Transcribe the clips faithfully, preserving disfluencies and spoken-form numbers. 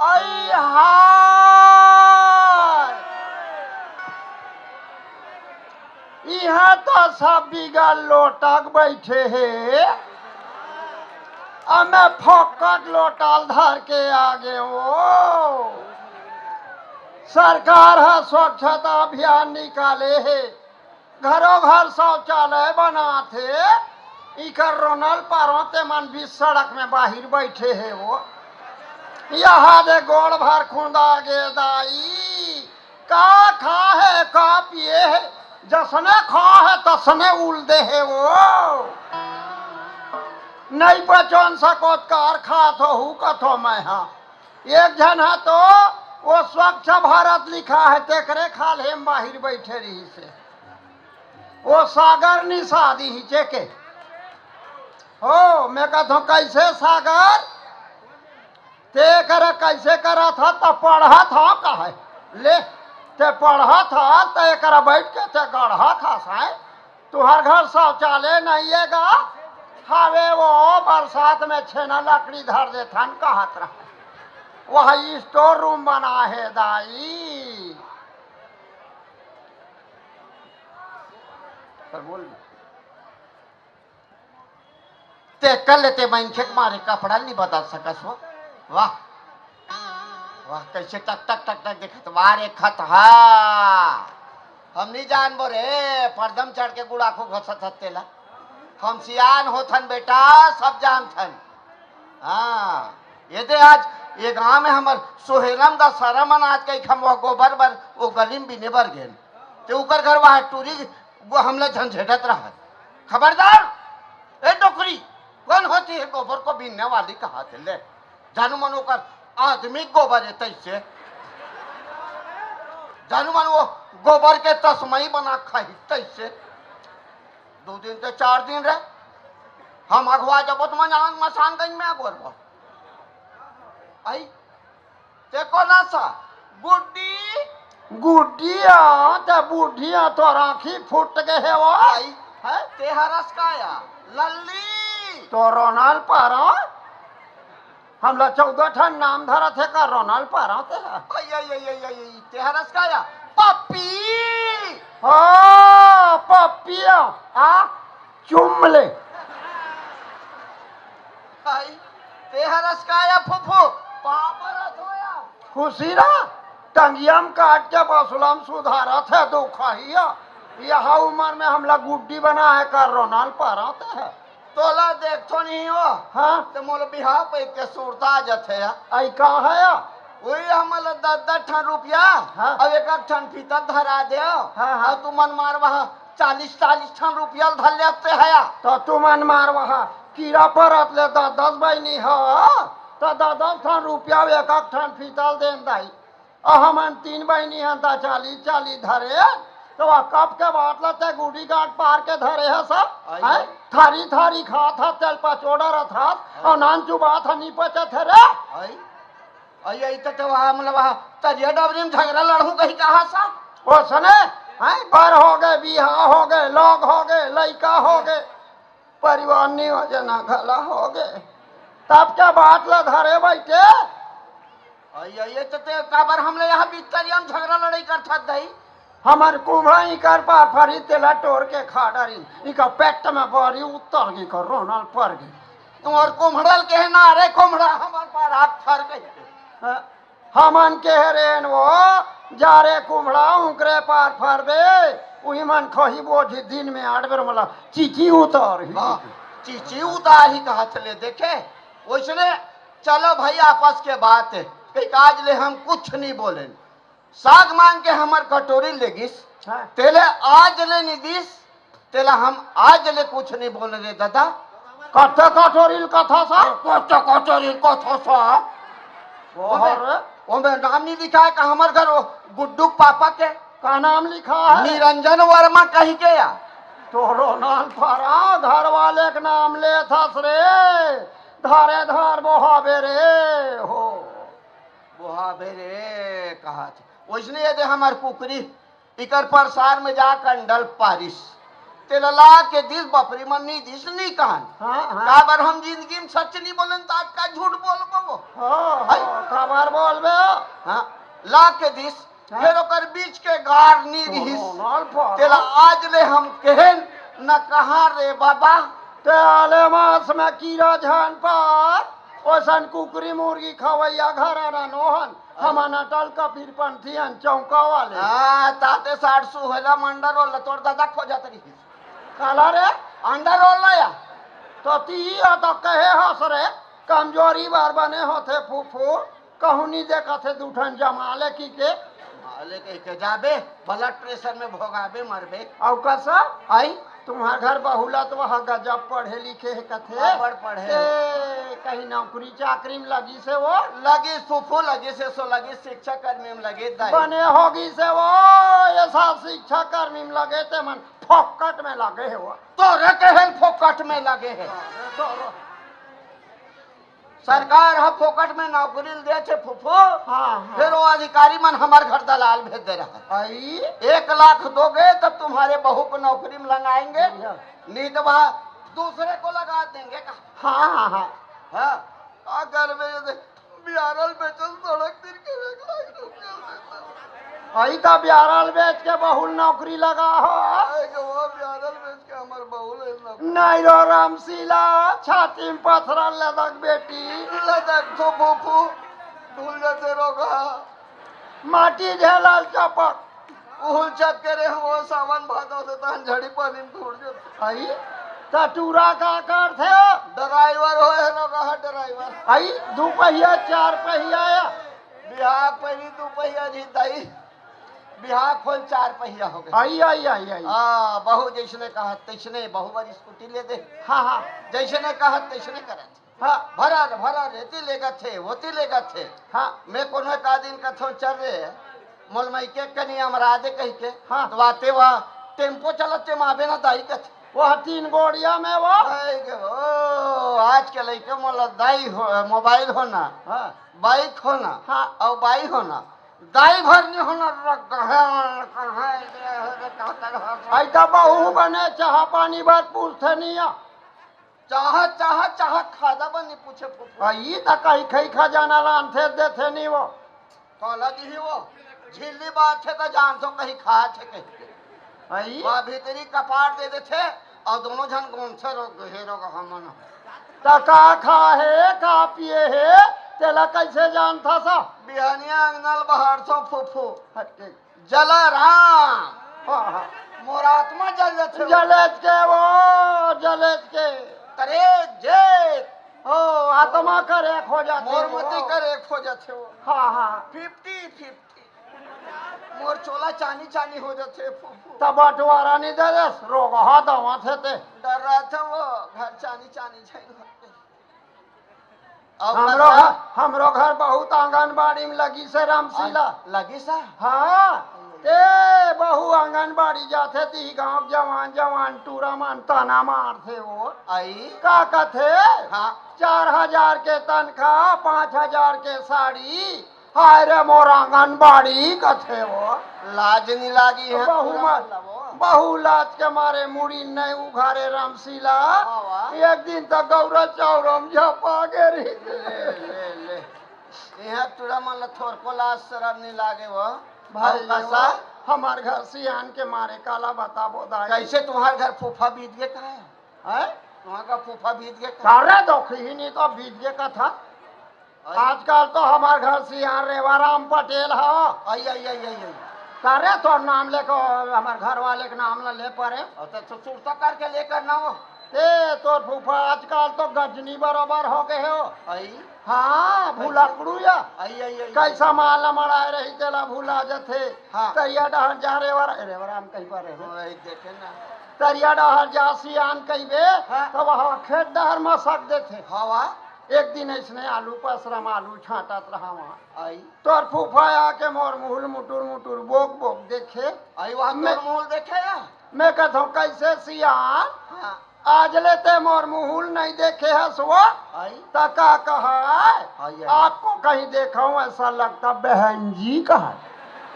अई हाय! इहाँ तो सब बिगल लोटक बइठे हे, अउ मैं फोकट लोटा ल धर के आ गे हँव। सरकार ह स्वच्छता अभियान निकाले हे, घरो घर शौचालय बनात हे, इकर रोनल पारों ते मन बीच सड़क में बाहिर बइठे हे वो। यहाँ दे गोड़ भर खुंदा गे दाई, का खा हे, का पिए हे, जसने खा हे, तसने उल दे हे वो। नइ पचोन सकोत कार खात होहू कथों मैं हा। एक झन ह तो वो स्वच्छ भारत लिखा हे, तेकरे खाल्हे म बाहिर बइठे रहिस हे। वो सागर निषाद ही चेके। हो, मैं कथों, "कइसे सागर? ते करा कइसे करत हस, त पढ़त हस का हे? ले, ते पढ़त हस, त एकरा बइठ के ते गढ़त हस, हैं? तुँहर घर शौचालय नइ हे गा?" "हवे वो, बरसात में छेना लकड़ी धर देथन," कहत रहे। वह store room बना हे दाई। सर बोल। ते कर लेते मनखे के मारे कपड़ा नइ बदल सकस हो। वाह, वाह, कइसे टक टक टक टक देखत, वाह रे खत हा। हम नइ जानबो रे, परदम चढ़ के गुड़ाखू घसत हस तेला। हम सियान होथन बेटा, सब जानथन। हाँ, ये दे आज ये गांव में हमर सोहेलम दा सारा मन आज कई खमवा गोबर बर वो गली में बीने बर गेन। ते उकर घर वहाँ टूरी वो हमला झंझेटत रहत। "खबरदार, ए डोकरी, कौन होती है गोबर को बीनने वाली?" कहा थे ले। जानू मन ओकर आदमी गोबर हे तइसे। जानू मन वो गोबर के तस्मई बना खाही तइसे। दू दिन ते चार दिन रहे, हम अघवा जबो त मसान, मसान गंज में अगोरबो। अई, ते कोन अस? गुड्डी? गुड्डी आ, ते बूढ़ी आ, तोर आँखी फूट गे हे वो। अई, हैं? ते हरस का या? लल्ली। तो रोनल पारा? हमला चौदह ठन नाम धरत हे का रोनल पारा ते ह? अई, अई, अई, अई, अई, ते हरस का या? पप्पी। ओ, पप्पी आ, आ, चुम ले। अई, ते हरस का या फूफू? पापा रथ होया। खुशी रह, टंगिया म काट के बसुला म सुधारत हे दुखहिया। यह उमर में हमला गुड्डी बना हे का रोनल पारा ते ह? तोला देखथो नहीं हो। हाँ। ते मोला बिहाव पे के सुरता आ जाथे या। अई का हे या? वही हमला दस दस ठन रुपया, हाँ। अब एक एक ठन फीता धरा दे। हाँ, हाँ। अब तुमन मार वहाँ चालीस चालीस ठन रुपया धर लेते हया। तो तुमन मार वहाँ कीड़ा परत ले दस दस बहिनी ह, तो दस दस ठन रुपया एक एक ठन फीता ल देन दाई। अउ हमन तीन बहिनी हन त चालीस चालीस धरे, त वह कब के बात ल ते गुड़ी गांठ पार के धरे हस, अई। हैं? थारी थारी खात हस, तेल पचोड़ा रथस, अउ नान चुबात ह, नी पचत हे रे। अई, अई, अई, त, त वह, मतलब, वह तरिया डबरी में झगड़ा लड़हूं कही कहा सा? ओसने, हैं? बर हो गे, बिहा हो गे, लोग हो गे, लइका हो गे। परिवार नियोजन घला हो गे। तब के बात ल धरे बइठे। अई, अई, त ते काबर हमला यहाँ बिस्तरिया म झगड़ा लड़ई करथस दई? हमर कुम्हड़ा इकर पार फरी तेला टोर के खा डारिन। इकर पेट में बरी उतर गे, इकर रोनल पर गे। तुँहर कुम्हड़ा ल केहे ना रे कुम्हड़ा, हमर पार हाथ फर गई। हाँ। हमन केहे रेन वो, जा रे कुम्हड़ा, उंकरे पार फरबे, उही मन खही बोझी दिन में आठ बेर मोला चीची उतारही। हाँ, चीची उतारही कहत ले देखे, ओइसने चलो भाई आपस के बात हे, कहिके आज ले हम कुछ नहीं बोलेन। साग मांग के हमर कटोरी लेगिस, हाँ। तेले आज ले नहीं दिस, तेला हम आज ले कुछ नहीं बोले रे दादा। कत्ते कटोरी ल कथस? कत्ते कटोरी ल कथस? ओहर, ओमे नाम नहीं लिखा हे का हमर घर वो गुड्डू के पापा के? का नाम लिखा हे? निरंजन वर्मा कही के या। तोरो नाम परा घर वाले के नाम लेथस रे। धारे धार बोहाबे रे हो। बोहाबे रे कहा थे। वैसने ये दे हमर कुकरी इकर परसार में जा कंडल पारिस। तेला ला के दिस बपरी मन नी दिस नी कहन। हाँ, हाँ। काबर हम जिंदगी में सच नी बोलन त आज का झूठ बोलबो वो? हाँ, हाँ, काबर बोलबे? हाँ, ला के दिस, हाँ। फेर ओकर बीच के गार नी रिहिस। हाँ, हाँ, हाँ। तेला आज ले हम कहेन न कहा रे बाबा। ते आले मास में कीरा झान पार, ओसन कुकरी मुर्गी खवैया घर आना नोहन, हमन अटल कबीरपंथी हन चौका वाले। हाँ, ताते साठ सुहेला मंडल वाला तोर दादा खोजत रिहिस। काला रे? अंडा रोल ला या? तो ती ह तो कहे हस रे, कमजोरी बर बने होथे फूफू, कहूँ नी देखत हे दू ठन जमा ले की के। माले कहि के जाबे, blood pressure में भोगाबे मरबे। अउ कस? आई? तुम्हार घर बहू ला तो वह गजब पढ़े लिखे हे कथे। हाँ, बड़ पढ़े। ए, कहीं नौकरी चाकरी में लगी से वो? लगी फूफू, लगी से सो लगी शिक्षा कर्मी में लगे दाई। बने होगी से वो, ऐसा शिक्षा कर्मी में लगे ते मन फोकट में लगे हे वो। तोरे कहेल फोकट में लगे हे। सरकार ह फोकट में नौकरी ल देथे फूफू। हाँ, हाँ। फिर वो अधिकारी मन हमार घर दलाल भेज दे रहा है। आई? एक लाख दोगे तब तुम्हारे बहू को नौकरी में लगाएंगे, बढ़िया। नहीं तो वह दूसरे को लगा देंगे का? हाँ, हाँ, हाँ। हाँ, का करबे ये दे-, बिहारल बेचल सड़क तीर के एक लाख रुपया देता। आई त बिहारल बेच के बहू ल नौकरी लगा हो। आए के वो बिहारल बेच के हमर बहू ले नौकरी। नहीं रो रामशीला, छाती में पथरा लदक बेटी। लदक तो फूफू, भूल जाते रोगा। माटी झेलल चपक। उहुल चक करे हो सावन भादो से तहन झड़ी पानी में फूट जाते। आई, त टूरा का करथे? ड्राइवर होए है लोग, हाँ, ड्राइवर। आई, दू पहिया, चार पहिया या? बिहार पहिली दू पहिया जी दाई, बिहार खोल चार पहिया हो गए। आई, आई, आई, आई। हाँ, बहू जैसने कहा तैसने, बहू बार स्कूटी ले दे। हाँ, हाँ। जैसने कहा तैसने करत। हाँ। भरा रे, भरा रे, एती लेगत हे, ओती लेगत हे। हाँ। मैं कोनो एक आदमी कथों चल रे, मोल मइके कनी अमरा दे कहि के। हाँ। तो आते वह टेम्पो चलत ते माबे ना दाई कथे। वह तीन गोड़िया में वो। भाई के, ओ, आज के लइके मोला दाई हो, मोबाइल होना, हाँ। बाइक होना, हाँ। अउ बाई होना, दाई भर नहीं होना, रख गहे, कहाँ, कहाँ, आई त बहू बने चाह पानी बर पूछथे नहीं आ। चाह, चाह, चाह, खादा बर नहीं पूछे फूफू। आ, ई त कहीं खई खजाना लानथे देथे नहीं वो। काला दिही वो, झिल्ली बात है त जान तो कहीं खा थे कहीं। आई? वह भीतरी कपार दे देथे अउ दोनों झन गोंथे रोग हे रोग हमन। त का खा हे, का पिए हे, तेला कैसे जानथा सा? बिहनिया अंगनल बहार सो फूफू। हट के। जला राम। हाँ, हाँ। मोर आत्मा जल जाथे। जलेज के वो, जलेज के। करे जे। ओ, आत्मा करे खो जाथे मोर वो। मती करे खो जाथे वो। हाँ, हाँ। Fifty fifty. मोर चोला चानी चानी हो जाथे फूफू। त बंटवारा नहीं दे देस, रोगहा दवा थे ते। डर रहा था वो, घर चानी चानी झैन होते। अउ हमरो बता। घर, हमरो घर बहुत आंगनबाड़ी में लगी से रामशीला। आ, लगी सा? हाँ, ते बहू आंगनबाड़ी जाथे ती गांव जवान जवान टूरा मन ताना मारथे वो। आई? का कथे? हाँ। चार हजार के तनखा, पाँच हजार के साड़ी, हाय रे मोर आंगनबाड़ी कथे वो। लाज नहीं लागी है बहू पूरा मा-, मतलब वो। बहू लाज के मारे मुड़ी नहीं उघारे रामशीला। हाँ, वाह। एक दिन त गौरा चौरम झपा गे रही। ले, ले, ले। यहाँ टूरा मन ला थोरको लाज शरम नहीं लागे वो। भाई अउ कसा? वो, हमार घर सियान के मारे काला बताबो दाई। कैसे तुम्हार घर फूफा बीत गए कहाँ है? हैं? वहाँ का फूफा बीत गए कहाँ? सारे दोखी ही नहीं तो बीत गए कथा। आई। आजकल तो हमार घर सियान रेवाराम पटेल ह। आई, आई, आई, आई, आई। करे तोर नाम लेके हमार घर वाले के नाम ला ले परे। अच्छा, तो सुरता करके लेकर ना वो। ए, तोर फूफा आजकल तो गजनी बराबर हो गए हो। आई। हाँ, भुलक्कड़ू या। आई, आई, आई। कैसा माल मड़ाए रही तेला भुला जथे। हाँ। तरिया डहर जा रेवारा-, रेवाराम कहीं पर रहे। वही देखे ना। तरिया डहर जा सियान कहिबे, हाँ। तो वहाँ खेत डहर मसक देथे। हाँ, वाह। एक दिन ऐसने आलू पसरम आलू छांटत रहा वहाँ। आई। तोर फूफा आके मोर मुहुल मुटुर मुटुर बोक बोक देखे। आई, वहाँ मैं तोर मुहुल देखे या? मैं कहत हूँ, "कैसे सियान? हाँ। आज ले ते मोर मुहुल नहीं देखे हस वो?" आई। त का कहा है? आई, आई। "आपको कहीं देखा हूँ ऐसा लगता बहन जी कहा।"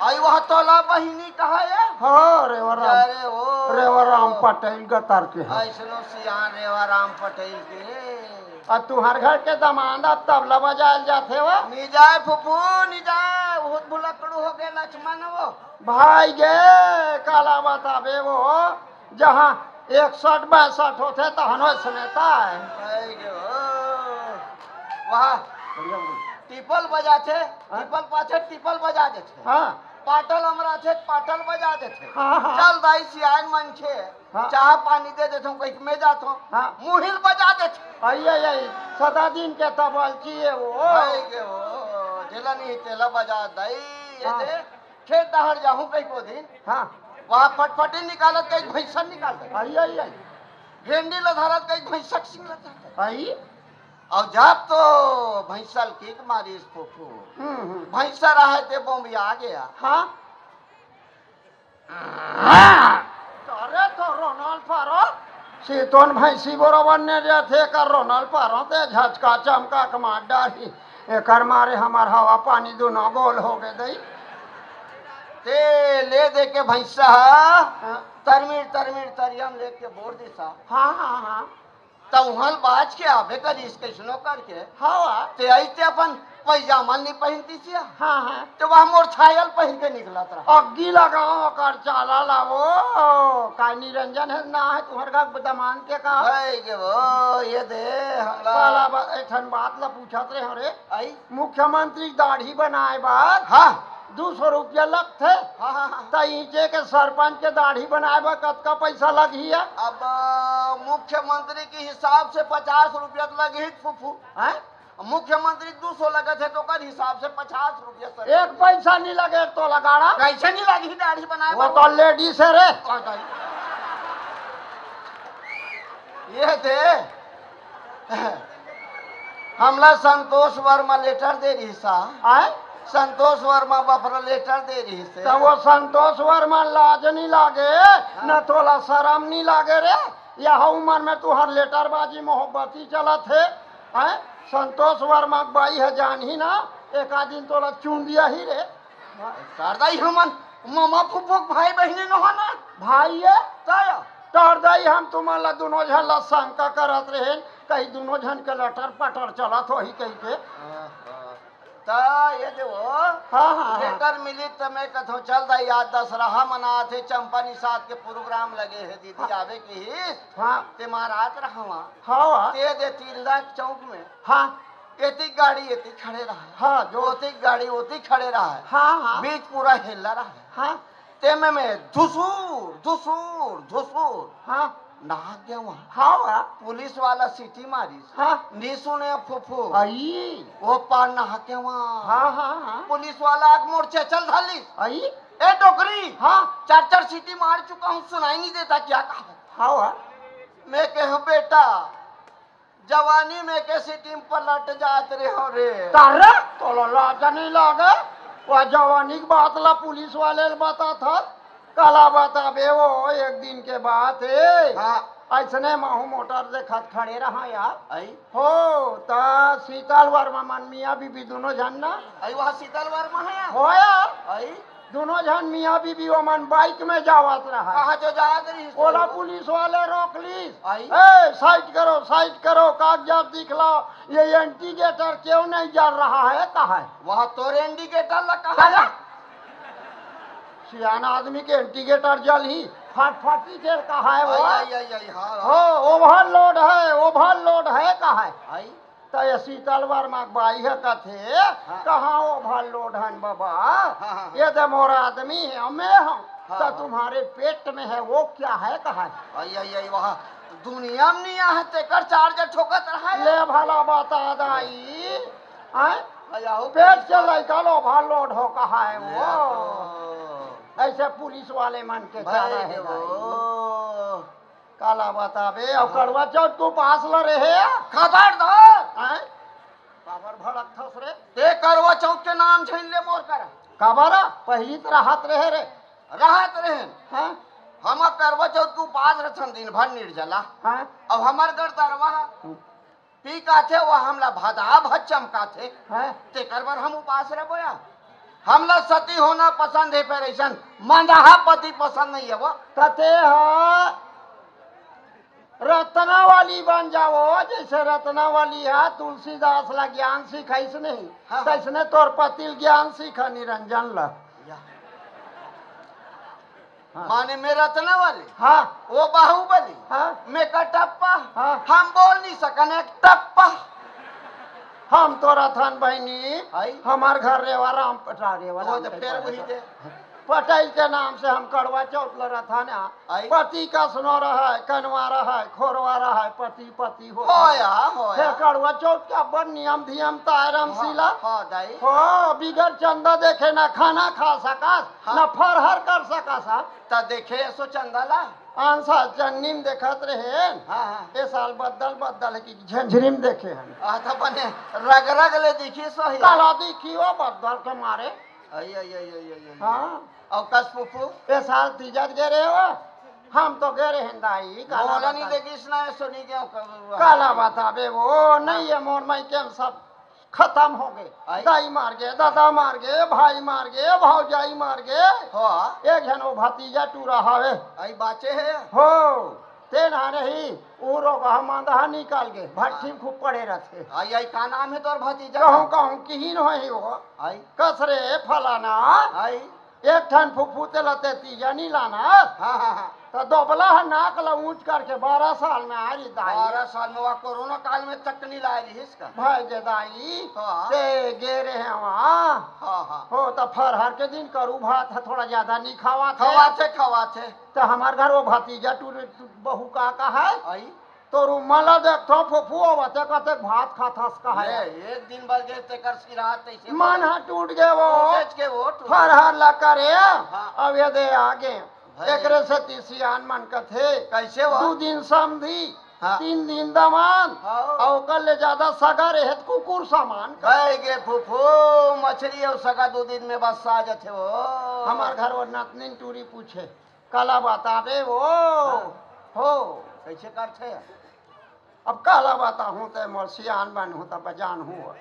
आई वह तोला बहिनी कहा ये? हाँ, रेवा राम। अरे ओ। रेवा राम पटेल गतर के है। ऐसनो सियान रेवा राम पटेल के। आ तुहर घर के दमांद अब तबला बजायल जाथे वो? नी जाय फुफू, नी जाय। बहुत भुलक्कड़ू हो गए लक्ष्मण वो। भाई गे, काला बताबे वो, जहाँ इकसठ बासठ होथे, तहन वैसने ताय। भाई गे ओ। वहाँ बढ़िया, बढ़िया। टीपल बजाथे, हाँ? टीपल पाछे टीपल बजा देथे। हाँ। पाटल अमराथे, पाटल बजा देथे। हाँ, हाँ। चल दाई सियान मनखे, हाँ। चाह पानी दे देथों, कहिके मैं जाथों। हाँ। मुहिल बजा देथे। आई, आई, आई, सदा दिन के तबलची ये वो। भाई गे ओ, जेला नहीं तेला बजा दाई, ये हाँ। दे, खेत डहर जाहूं कहिके ओ दिन। हाँ। वहाँ फटफटी निकालत कहिके भैंसन निकालत। आई, आई, आई। भेंडी ल धरत कहिके भैंसक सिंग ल धरत। आई। अउ जब तो भैंसा ल किक मारिस फुफू। हम्म, हम्म। भैंसा रहे ते बोम्बिया गया। हाँ। अरे तो रोनल पारो, सीतोन भैंसी बरोबर ने जाथे कर रोनल पारो ते झचका चमका के मार डारी। एकर मारे हमर हवा पानी दुनो गोल हो गे दई। ते ले दे के भैंसा ह, हाँ। तरमीर, तरमीर तरिया म लेके बोर दिसा। हाँ, हाँ, हाँ। त उहल बाज के आबे करिस कइसनो करके। हाँ। ते आई ते अपन पैजामा ल नी पहिनतिस या। हाँ, हाँ। ते वह मोर छायल पहिर के निकलत रहा। अग्गी लगाओ ओकर चाला ला वो। का निरंजन हे ना हे तुहर का दमांद के का? भाई के वो, ये दे, हमला साला बा-, एक ठन बात ला पूछत रहे हो रे। आई? मुख्यमंत्री दाढ़ी बनाए बर हाँ। दू सौ रुपया लगथे। हाँ, हाँ, हाँ। त इचे के सरपंच के दाढ़ी बनाए बर कतका पैसा लगही है? अब, अ, मुख्यमंत्री के हिसाब से पचास रुपया त लगही फुफू। हैं? मुख्यमंत्री दू सौ लगत हे, तो ओकर हिसाब से पचास रुपया सर। एक पैसा नहीं लगे तो लगाड़ा। कैसे नहीं लगही दाढ़ी बनाए वो बर? तो लेडीज है रे। और दाढ़ी। ये दे। हमला संतोष वर्मा लेटर दे रही सा। आय? संतोष वर्मा बपरा लेटर दे रही से। तो वो संतोष वर्मा लाज नहीं लागे, हाँ। न तोला शरम नहीं लागे रे। यह उम्र में तुहर लेटरबाजी मोहब्बती चलत हे। हैं? संतोष वर्मा के बाई ह जानही ना, एक आध दिन तोला चुंदिया ही रे। सरदाई हमन ममा फुफू के भाई बहिनी न हो ना। भाई ये? तय। सरदाई हम तुमन ला दुनो झन ला शंका करत रहेन, कहीं दुनो झन के लटर पटर चलत होही कहिके। हाँ, हाँ। त ये दे वो, हाँ, हाँ, हाँ। लेटर मिली त मैं कथों, "चल दाई, आज दशहरा मनात हे, चंपा निषाद के प्रोग्राम लगे हे, दीदी हाँ। आवे किहिस, हाँ। ते महाराज रहवा।" हाँ। ते दे तीन लाख चौक में। हाँ। एतिक गाड़ी एतिक खड़े रहा है। हाँ, जो ओतिक गाड़ी ओतिक खड़े रहा है। हाँ, हाँ। बीच पूरा हेला रहा है। हाँ। ते में मैं धुसूर, धुसूर, धुसूर। हाँ। नहा गया वहाँ। हाँ, हाँ। पुलिस वाला सीटी मारिस। हाँ। नी सुने फुफू। आई। वो पार नहा के वहाँ। हाँ, हाँ, हाँ। पुलिस वाला आके मोर चेचल धालिस। आई। ए डोकरी। हाँ। चार चार सीटी मार चुका हूँ, सुनाई नहीं देता क्या कहा? हाँ, हाँ। मैं कहा, "बेटा, जवानी में के सीटी में पलट जात रहे हो रे।" तारा, तोला लाज नहीं लागे? वह जवानी की बात ला पुलिस वाले ल बता था। काला बताबे वो, एक दिन के बात हे। हाँ। ऐसने महू मोटर देखत खड़े रहा यार। आई? हो, त शीतल वर्मा मन मियाँ बीबी दुनो झन ना। आई, वहाँ शीतल वर्मा है यार? हो यार। आई? दुनो झन मियाँ बीबी ओमन बाइक में जावत रहा। कहाँ जो जात रही? ओला पुलिस वाले रोक लीस। आई? "ए, साइड करो, साइड करो, कागजात दिखलाओ, ये इंडिकेटर क्यों नहीं जल रहा है?" कहा है। वहाँ तोर इंडिकेटर लगा है। सियान आदमी के इंडिकेटर जलही, फटफटी के कहा है वो। आई, आई, आई, आई, हाँ, हाँ। हो, ओवरलोड है, ओवरलोड है कहा है। आई। त ये शीतल वर्मा के बाई है कथे, हाँ। कहाँ ओवरलोड है बाबा? हाँ, हाँ, हाँ। ये तो मोर आदमी है, मैं हूँ। हाँ, त हाँ। तुम्हारे पेट में है, वो क्या है कहा है? आई, आई, आई, वहाँ दुनिया में नहीं आहे, तेकर चार्ज ठोकत रहा है। ले भला बता दाई। हैं? अयाहू पेट के लइका ला ओवरलोड हो कहा है वो। तो। ऐसे पुलिस वाले मन के भाई चारा है रे भाई। वो। काला बताबे, अउ हाँ। करवा चौथ के उपास ल रहे। खबरदार। हैं? काबर भड़कथस रे? ते करवा चौथ के नाम झन ले मोर करा। काबर? पहिली त रहत रहे रे। रहत रहे। हैं? हम करवा चौथ के उपास रहथन दिन भर निर्जला। हैं? अब हमर घर दरवा ह। हम्म। पी काथे, वो हमला भदा भद चमकाथे। हैं? तेकर बर हम उपास रह बोया। हमला सती होना पसंद हे, फेर अइसन मंदहा पति पसंद नइ हे वो। त तें ह रत्नावली बन जावो, जइसे रत्नावली ह तुलसीदास ला ज्ञान सिखाइस नहीं, हाँ, हाँ। तइसने तोर पति ल ज्ञान सिखा निरंजन ला। या। हाँ। माने मैं रत्नावली? हाँ। वो बाहुबली? हाँ। मैं कटप्पा? हाँ। हम बोल नहीं सकन एक टप्पा। हम तो रथन बहिनी, आई। हमर घर रेवा राम पटा रेवा वो राम तो पटा फेर वही दे। पटेल के नाम से हम करवा चौथ ल रथन आ। आई। पति कसनो रहय, कनवा रहय, खोरवा रहय, पति, पति होत होया, होया। फेर करवा चौथ के अब्बड़ नियम धियम ताय रामशीला। हाँ, हाँ, दाई। हो, बिगर चंदा देखे ना खाना खा सकस, हाँ। ना फरहर कर सकस, हाँ। त देखे असो चंदा ला? आन साल चन्नी म देखत रहेन। हाँ, हाँ। ए साल बद्दल, बद्दल हे कि झंझरी म देखे हन। आ, त बने रग रग ले दिखिस होही। काला दिखी वो बद्दल के मारे। आई, आई, आई, आई, आई, आई। हाँ। अउ कस फूफू? ए साल तीजत गे रहे हो? हम तो गे रहेन दाई, काला मोला नहीं बता। देखिस ना, ए सोनी के अउ क-, काला बताबे वो, नहीं हाँ। ये मोर माई के हम सब खतम हो गे। आई। दाई मार गे, दादा मार गे, भाई मार गे, भौजाई मार गे। हाँ। एक झन वो भतीजा टूरा हवे। आई बाचे हे? हो, तेन हा नहीं, वो रोगहा मंदहा निकल गे, भट्ठी म खूब पड़े रथे। आई, आई, का नाम हे तोर भतीजा कहूँ, का? कहूँ किहिन होही वो। आई। कस रे फलाना। आई। एक ठन फुफू तेला ते तीजा नी लाना। हाँ, हाँ, हाँ। त दोबला ह नाक ल ऊंच करके बारह साल में आ रही दाई। बारह साल में, वा कोरोना काल में तक नी लाय रिहिस का? भाई जे दाई, हाँ। ते गे रहे वहाँ। हाँ, हाँ। हो, त फरहर के दिन करू भात ह थोड़ा ज्यादा नी खावा थे। खवाथे, खवाथे। त हमर घर वो भतीजा टूरे, टू-, बहू का, का है? आई। तोर उम्मा ला देखथो, फुफू, अउ अतेक अतेक भात खाथस कहय। ले, एक दिन बर गे तेकर सिरात तइसे मन ह टूट गे वो। टूटेच के वो, टूट। फरहर ला करे, हाँ। अब ये दे आगे। भाई। एकरे सेती सियान मन कथे, कइसे वो? दू दिन समधी, हाँ। तीन दिन दमांद, हाँ। अउ ओकर ले जादा सगा रहे त कुकुर समान। भाई गे फुफू, मछरी अउ सगा दू दिन में बस आ जथे वो। हमर घर वो नतनीन टूरी पूछे, काला बताबे वो। हाँ। हो। कइसे करथे? अब काला बताहूँ, ते मोर सियान बनहूँ, तब जानहूँ।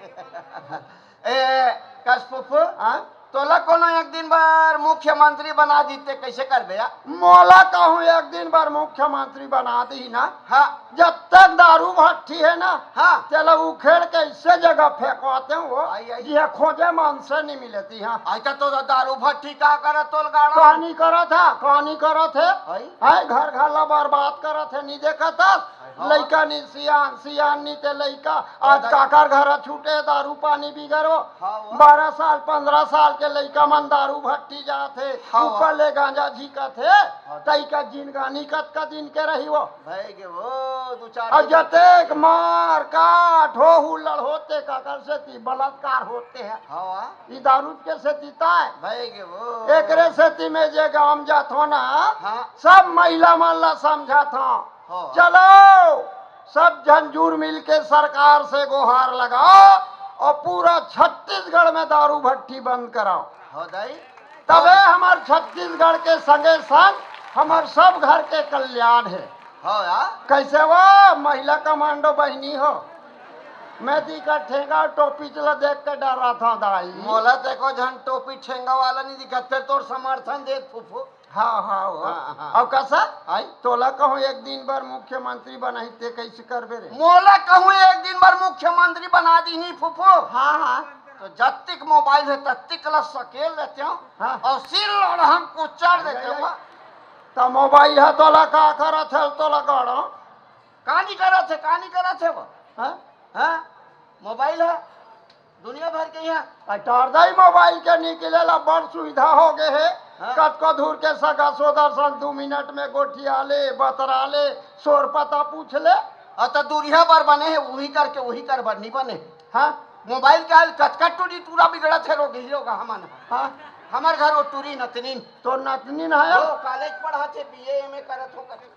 ए, कस फुफू, हाँ? तोला कोनो एक दिन बर मुख्यमंत्री बना दीते, कइसे करबे या? मोला कहूँ एक दिन बर मुख्यमंत्री बना दी ना, हाँ। जब तक दारू भट्ठी हे ना, हाँ। तेला उखेड़ के अइसे जगह फेंकवाते हूँ, आई, आई। जिहे खोजे मनसे नी मिलती, हाँ। आई त तो दारू भट्ठी का करत तोल गाड़ा? कहानी करत हे, कहानी करत हे। आई। हाय, घर घर ला बर्बाद करत हे, नी देखत हस? हाँ। लइका नी सियान, सियान नी ते लइका। आज दाई। काकर घर छूटे दारू पानी बिगर वो। हाँ, वो। बारह साल, पन्द्रह साल के लइका मन दारू भट्ठी जात हे, हाँ, ऊपर हाँ। ले गांजा झीकत हे। हाँ। तइका जिनगानी कतका दिन के रही वो। भय गे वो, दू चार अब दिन। जतेक मार काट हो हुल्लड़ होते, काकर सेती बलात्कार होते हे। हाँ, हाँ। ई दारू के सेती ताय। भय गे वो। एकरे सेती में जे गांव जाथो ना, हाँ। सब महिला मन ला समझाथो। हाँ। चलो, सब झन जुर मिल के सरकार से गोहार लगाओ अउ पूरा छत्तीसगढ़ में दारू भट्ठी बंद कराओ। हाँ दाई। तबे हमर छत्तीसगढ़ के संगे संग हमर सब घर के कल्याण हे। हाँ यार। कइसे वो महिला कमांडो बहिनी हो? मैं तो एकर ठेंगा अउ टोपी ला देख के डराथों दाई। मोला त एको झन टोपी ठेंगा वाला नी दिखत, फेर तोर समर्थन देत फुफू। हाँ, हाँ, हो। हाँ, हाँ। अउ कइसे? आई? तोला कहूँ एक दिन बर मुख्यमंत्री बनाही, ते कइसे करबे रे? मोला कहूँ एक दिन बर मुख्यमंत्री बना दीही फुफू। हाँ, हाँ। त जतिक मोबाइल हे, ततिक ला सकेल देतेंव। हाँ। अउ सिल लड़हन कुचर देतेंव। त मोबाइल ह तोला का करत हे, तोला गड़ो? का नी करत हे, का नी करत हे वो? हाँ? हाँ? मोबाइल ह दुनिया भर के इहाँ। अटारदाई मोबाइल के निकले ला बड़ सुविधा हो गे हे। हाँ। कतको दूर के सगा सोदर सन दू मिनट में गोठिया ले, बतरा ले, सोर पता पूछ ले। अ, त दूरिहा बर बने हे, उही करके उही कर बर नी बने। हाँ। मोबाइल के आइल कतका टूरी टूरा बिगड़त हे, रोगही रोगहा मन ह। हाँ। हमर घर वो टूरी नतनीन। तोर नतनीन हे? वो कॉलेज पढ़त हे, बीए एमए करत हो, करत।